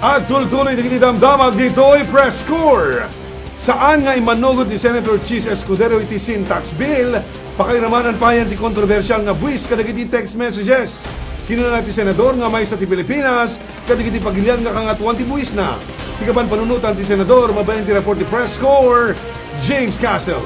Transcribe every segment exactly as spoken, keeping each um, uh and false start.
Agtultuloy dagiti damdamag ditoy press corps. Saan nga immannugot ni Senator Chiz Escudero iti sin tax bill, pakairamanan pay ti kontrobersial nga buwis kadagiti text messages. Kinuna ti senador nga maysa ti Pilipinas kadagiti pagilian nga kangatoan ti buwisna. Ti kapan panunotan ti senador, mabain ti report ni press corps, James Castle.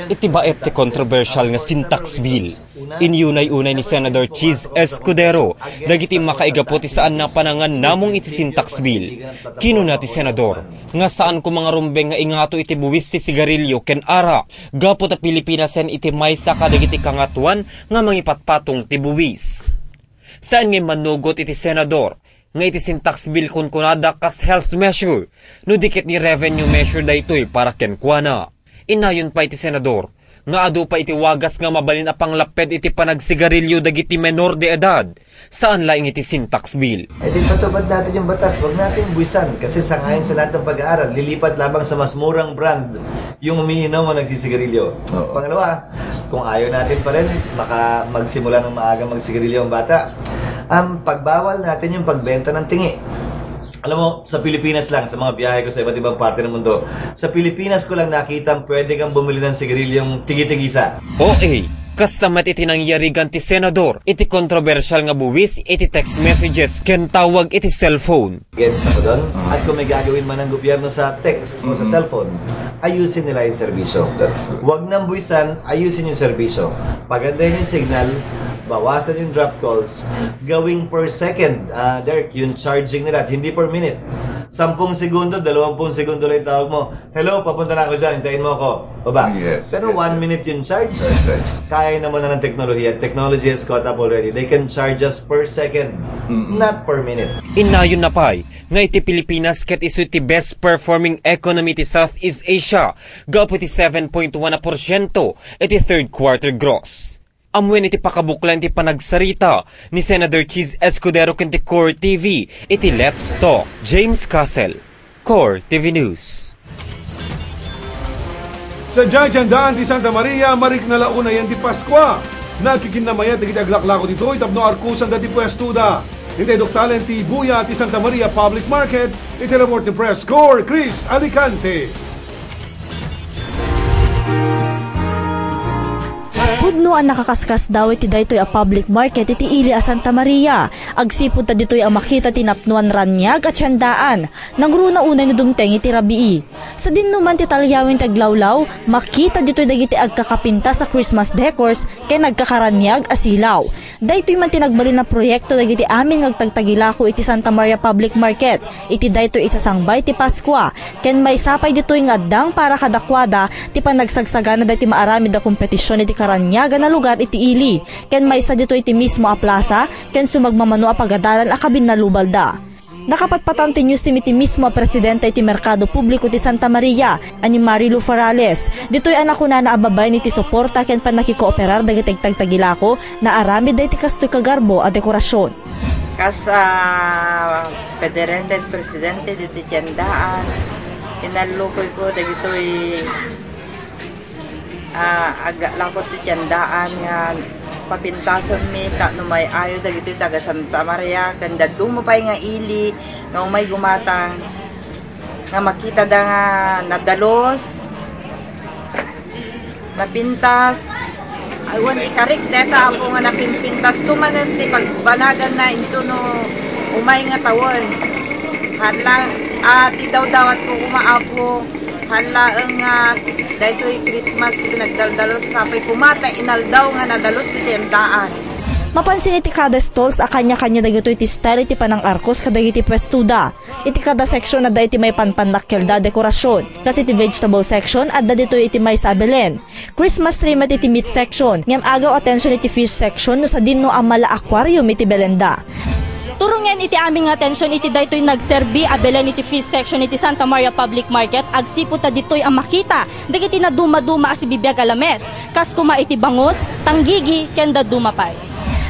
Iti baet ti kontrobersial nga sin tax bill, inyunay-unay ni Senador Chiz Escudero dagiti makaigapu ti saan a panangannamong iti sin tax bill. Kinuna ti senador nga saan koma nga rumbeng nga ingato iti buwis ti sigarilyo ken arak gapu ta Pilipinasen iti maysa kadagiti kangatoan nga mangipatpatong ti buwis. Saan nga immannugot iti senador nga iti sin tax bill kunkunada kas health measure, no di ket ni revenue measure daytoy para kenkuana. Innayon pay ti senador nga adu pay iti wagas nga mabalin a panglapped iti panagsigarilyo dagiti menor de edad, saan laeng iti sin tax bill. Ay, di patupad natin yung batas, wag natin buwisan kasi sangayon sa lahat ng pag-aaral, lilipat lamang sa mas murang brand yung umiinom o nagsisigarilyo. Oo. Pangalawa, kung ayaw natin pa rin, maka, magsimula ng maaga magsigarilyo ang bata, um, pagbawal natin yung pagbenta ng tingi. Alam mo, sa Pilipinas lang, sa mga biyahe ko sa iba't ibang parte ng mundo, sa Pilipinas ko lang nakita ang pwede kang bumili ng sigarilyong tigi-tigisa. O A, kasta met iti nangyarigan ti senador iti kontrobersial nga buwis iti text messages ken tawag iti cellphone. Against ako doon. At kung may gagawin man ang gobyerno sa text o sa cellphone, ayusin nila yung serbisyo. That's true. Huwag nang buwisan, ayusin yung serbisyo. Pagandahin yung signal, bawasan yung drop calls, gawing per second, ah, Derek, yung charging nila, at hindi per minute. Sampung segundo, dalawampung segundo lang yung tawag mo. "Hello, papunta na ako dyan, hintayin mo ako." O ba? Yes, yes, yes. Pero one minute yung charge. Right, right. Kaya naman na ng teknolohiya. Technology has caught up already. They can charge us per second, not per minute. Innayon na pay nga iti Pilipinas ket isu ti best performing economy ti Southeast Asia, gapu ti seven point one a porsyento iti third quarter gross. Ammuen iti pakabuklan ti panagsarita ni Senator Chiz Escudero ken ti Core T V iti Let's Talk. James Castle, Core T V News. Sadiay ti andaan ti Santa Maria, marikna la unayen ti Paskua. Nagkikinnamayat dagiti aglaklako ditoy tapno arkosanda ti puestoda. Intay duktalen ti buya ti Santa Maria Public Market iti report ni Press Corps Chris Alicante. Pudno a nakakaskasdaaw iti daytoy a public market iti ili a Santa Maria. Agsipud ta ditoy a makita ti napnoan raniag a tiendaan. Nangruna unay no dumteng iti rabii. Sadin no man ti talyawen ti aglawlaw, makita ditoy dagiti agkakapintas a Christmas decors ken agkakaraniag a silaw. Daytoy man ti nagbalin a proyekto dagiti amin nga agtagtagilako iti Santa Maria Public Market iti daytoy isasangbay ti Paskua, ken maysa pay ditoy nga addang para kadakuada ti panagsagsagana dagiti maaramid a kompetision iti karaniagan a lugar iti ili, ken maysa ditoy ti mismo a plasa ken sumagmamano a pagadalan a kabinnalubalda. Nakapatpatan ti news team iti mismo a presidente iti Merkado Publiko ti Santa Maria, a ni Marilu Farales. Ditoy a nakunana a babaen iti suporta ken pannakikooperar dagiti agtagtagilako, naaramid dagiti kastoy kagarbo a dekorasyon. Kas, ah, federated presidente ditoy tiendaan, inallukoyko dagitoy, ah, aglako ti tiendaan nga papintasonmi tapno may-ayo dagitoy taga Santa Maria ken dadduma pay nga ili nga umay gumatang nga makitada nga nadalus, napintas. Awan ikarik deta, Apo, nga napimpintas to manen ti pagbanaganna into no umay nga tawen. Hala, ah, ti dawdawatko koma, Apo, hala nga daytoy Christmas ti pinagdaldalus sapay koma ta inaldaw nga nadalus ti tiendaan. Mapansin iti kada stalls a kanya-kanya dagitoy ti style iti panang-arkos kadagiti puestoda. Iti kada section, adda iti maipanpannakkelda a dekorasyon. Kas iti vegetable section, adda ditoy iti maysa a belen. Christmas tree met iti meat section. Ngem agaw attention iti fish section no sadin no ammala aquarium iti belenda. Turungen iti amin nga attention iti daytoy nagserbi a belen iti fish section iti Santa Maria Public Market agsipud ta ditoy a makita dagiti nadumaduma a sibibiag a lames, kas koma iti bangus, tanggigi, ken dadduma pay.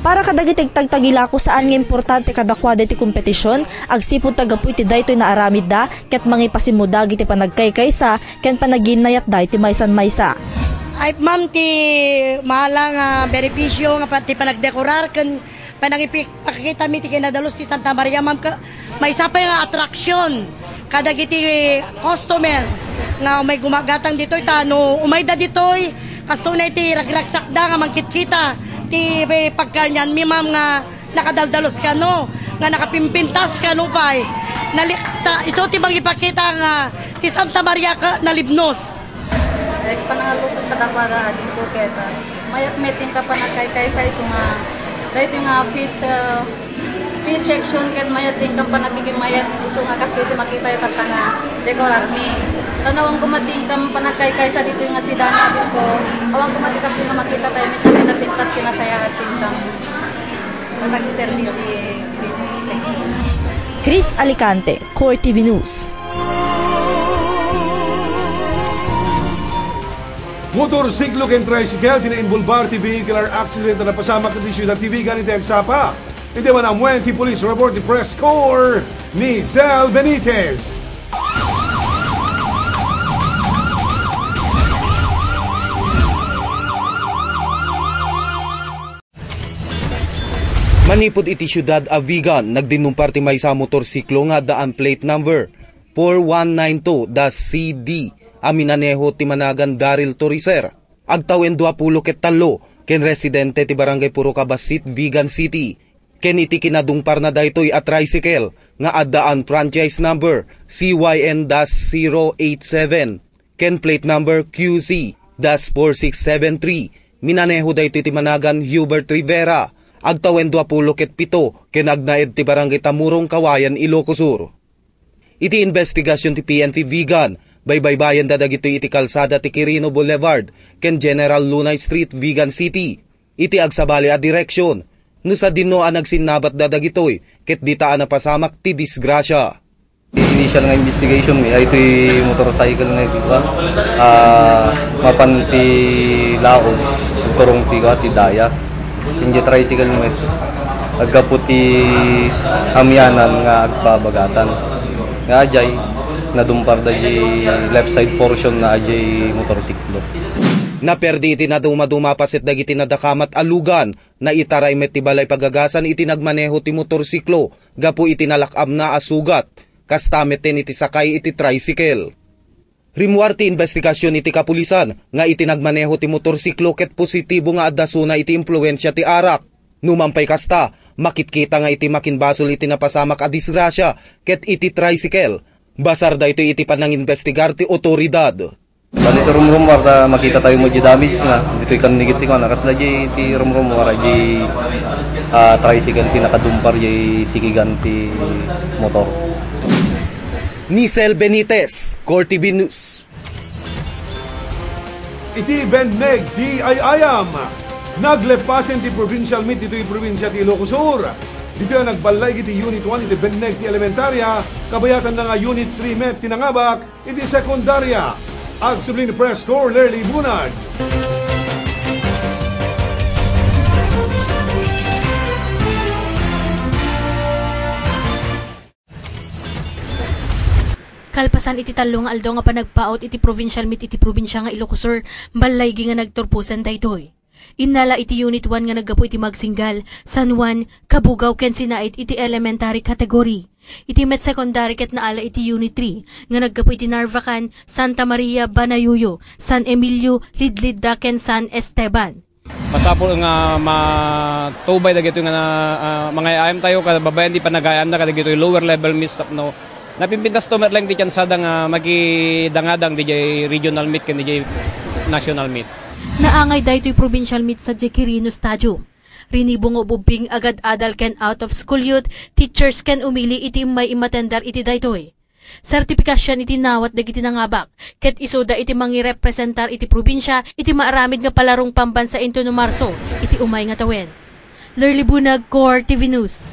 Para kadagiti agtagtagilako, saan nga importante kadakuada iti kompetision, agsipud ta gapu iti daytoy naaramidda, ket mangipasimmuda iti panagkaykaysa ken panagiinnayatda iti maysan maysa. Ay, ma'am, ti maala nga benepisyo nga pa-, ti panagdekorar ken Panangipakita mi ti kinadalus ti Santa Maria, ma'am, ka, maysa pay nga atraksyon kadagiti customer nga umay gumagatang ditoy, ta no umayda ditoy, kasto na iti ragragsakda nga mangkitkita ti pagkarnian mi, ma'am, nga nakadaldalus kano, nga nakapimpintas kano pay. Nalikta, isu ti mangipakita nga ti Santa Maria ka nalibnos. Ay, panangalukot kadakuada, ading ko ket, ah, mayat met ti panagkaykaysa isu nga, daytoy nga fish, ah, fish section ket mayat ti panagkikimmayat isu nga kastoy ti makitayo tatta nga dekorarmi. Tan awan koma ti panagkaykaysa ditoy nga sidana, ading ko, awan koma ti kastoy nga makita tayo, met ti napintas, kinasayaat ti panagserbi ti fish section. Chris Alicante, Core T V News. Motorsiklo ken tricycle ti nainbolbar ti vehicular accident a napasamak iti siudad ti Vigan iti agsapa. Iti man amuen ti police report ti Press Corps ni Sel Benitez. Manipud iti siudad a Vigan, nagdinnumpar ti maysa a motorsiklo nga addaan plate number four one nine two dash C D a minaneho ti managan Daryl Toriser, agtawen duapulo ket tallo, ken residente ti Barangay Purok Abasit, Vigan City, ken iti kinadungparna daytoy a tricycle nga addaan franchise number C Y N dash zero eight seven ken plate number Q Z dash four six seven three, minaneho daytoy ti managan Hubert Rivera, agtawen duapulo ket pito, ken agnaed ti Barangay Tamurong, Cauayan, Ilocos Sur. Iti investigasyon ti P N P Vigan, baybaybayenda dagitoy iti kalsada ti Quirino Boulevard ken General Lunay Street, Vigan City, iti agsabali a direksyon. No sadino a nagsinnabatda dagitoy, ket dita a napasamak ti disgrasya. Initial nga investigation mi, ay itoy motorcycle nga iti kuan, ah, mapan ti laog, agturong ti kuan, ti daya. Iti tricycle met, aggapu ti amianan nga agbabagatan. Nga ajay, nadumparda di left side portion na ajay motorsiklo. Naperdi iti nadumaduma a paset dagiti nadakamat a lugan, naitaray met ti balay pagagasan iti nagmaneho ti motorsiklo gapu iti nalak-amna a sugat, kasta metten iti sakay iti tricycle. Rimmuar ti investigasyon iti kapulisan nga iti nagmaneho ti motorsiklo ket positibo nga addasona iti impluensia ti arak. Numan pay kasta, makitkita nga iti makinbasol iti napasamak a disgrasya ket iti tricycle. Basar daytoy iti pananginbestigar ti otoridad. Bali, ti rumrumuar ta makita tayo mo di damage na. Ditoy kan nigit ti kuan, kas na di ti rumrumuar, di, ah, tricycle ti nakadumpar, di sikigan ti motor. Nisel Benitez, Core T V News. Iti Benneg ti ay-ayam, nagleppasen ti provincial meet ditoy probinsya ti Ilocos Sur. Ditoy a nagballaygi ti Unit one iti Benneg ti Elementarya, kabayatanna nga Unit three met ti nangabak iti sekundarya. Agsubli ni Press Corps Lerly Bunag. Kalpasan iti tallo nga aldaw nga panagpaut iti provincial meet iti probinsya nga Ilocos Sur, ballaygi nga nagturposen daytoy. Innala iti Unit one nga naggapu iti Magsinggal, San Juan, Cabugao ken Sinait iti elementary category. Iti met secondary ket naala iti Unit three nga naggapu iti Narvacan, Santa Maria, Banayuyo, San Emilio, Lidlidda ken San Esteban. Masapul nga matubay dagitoy nga na, ah, mangay-ayam tayo, kababayan di panagayamda kadagitoy lower level meets tapno napimpintas to met lang ti tiyansada nga makidangadang dijay regional meet ken dijay national meet. Naangay daytoy provincial meet sadiay Quirino Stadium. Rinibo nga ububbing agad-adal ken out of school youth, teachers ken umili iti immay immatender iti daytoy. Sertipikasion iti nawat dagiti nangabak, ket isuda iti mangirepresentar iti probinsia iti maaramid nga palarong pambansa intono Marso iti umay nga tawen. Lerly Bunag, Core T V News.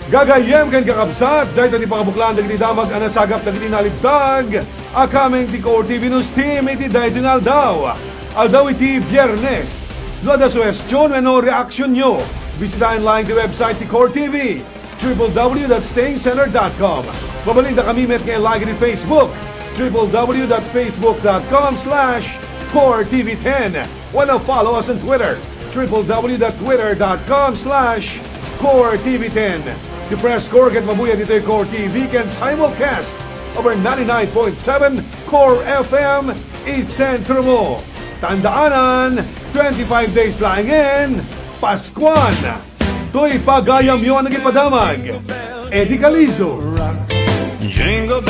Gagayyem ken kakabsat, dayta ti pangabuklan dagiti damag a nasagap dagiti nalibtag a kameng ti Core T V News Team iti daytoy nga aldaw. Aldaw iti Biyernes, No adda suhestion wenno reaksionyo, bisitaen laeng ti website ti Core T V, w w w dot stingcenter dot com. Mabalinda kami met nga i-like iti Facebook, w w w dot facebook dot com slash core t v ten, wenno follow us on Twitter, w w w dot twitter dot com slash core t v ten. Ti Press Corps ket mabuya ditoy Core T V ken simulcast over ninety-nine point seven Core F M, isentro mo. Tandaanan, twenty-five days laengen, Paskuan. Toy pagayamyo a nagipadamag, Eddie Calizo. Jingle